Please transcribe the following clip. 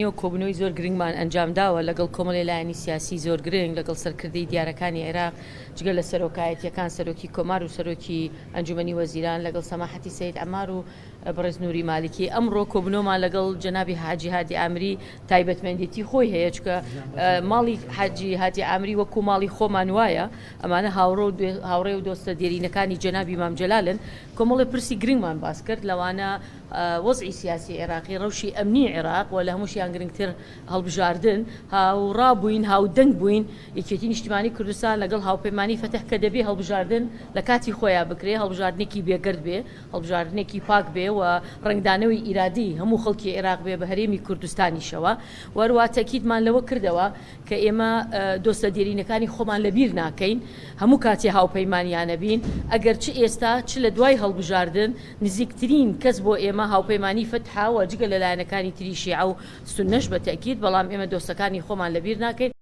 ئێمە کۆبوونەوەی زۆر گرنگمان ئەنجامداوە لەگەڵ کۆمەڵی لایەنی سیاسی زۆر گرنگ، لەگەڵ سەرکردەی دیارەکانی عێراق، جگە لە سەرۆکایەتییەکان، سەرۆکی کۆمار و سەرۆکی ئەنجومەنی وەزیران، لەگەڵ سەماحەتی سەید عەمار و بەڕێز نوری مالکی. ئەمڕۆ کۆبوونەوەمان لەگەڵ جەنابی حاجی هادی عامری تایبەتمەندێتی خۆی هەیە، چونکە ماڵی حاجی هادی عامری وەکو ماڵی خۆمان وایە، ئەمانە هاوڕێ و دۆستە دێرینەکانی جەنابی مام جەلالن. کۆمەڵێ پرسی گرنگمان باس کرد، لەوانە وەزعی سیاسی عێراقی، ڕەوشی ئەمنی عێراق و لە هەمووشیان گرنگتر هەڵبژاردن، هاوڕا بووین، هاودەنگ بووین، یەکێتی نیشتیمانی کوردستان لەگەڵ هاوپەیمانی فەتح کە دەبێ هەڵبژاردن لە کاتی خۆیا بکرێ، هەڵبژاردنێکی بێگەرد بێ، هەڵبژاردنێکی پاک بێ و ڕەنگدانەوەی ئیرادەی هەموو خەڵکی عێراق بێ بە هەرێمی کوردستانیشەوە و هەروا تەئکیدمان لەوە کردەوە کە ئێمە دۆستە دێرینەکانی خۆمان لە بیر ناکەین، هەموو کاتێ هاوپەیمانیانە بین، ئەگەر چ ئێستا چ لە دوای هەڵبژاردن، نزیکترین کەس بۆ ئێمە هاوپەیمانی فەتحە و جگە لە لایەنەکانی تری شیعە و سوننەش بە تەئکید، بەڵام ئێمە دۆستەکانی خۆمان لە بیر ناکەین.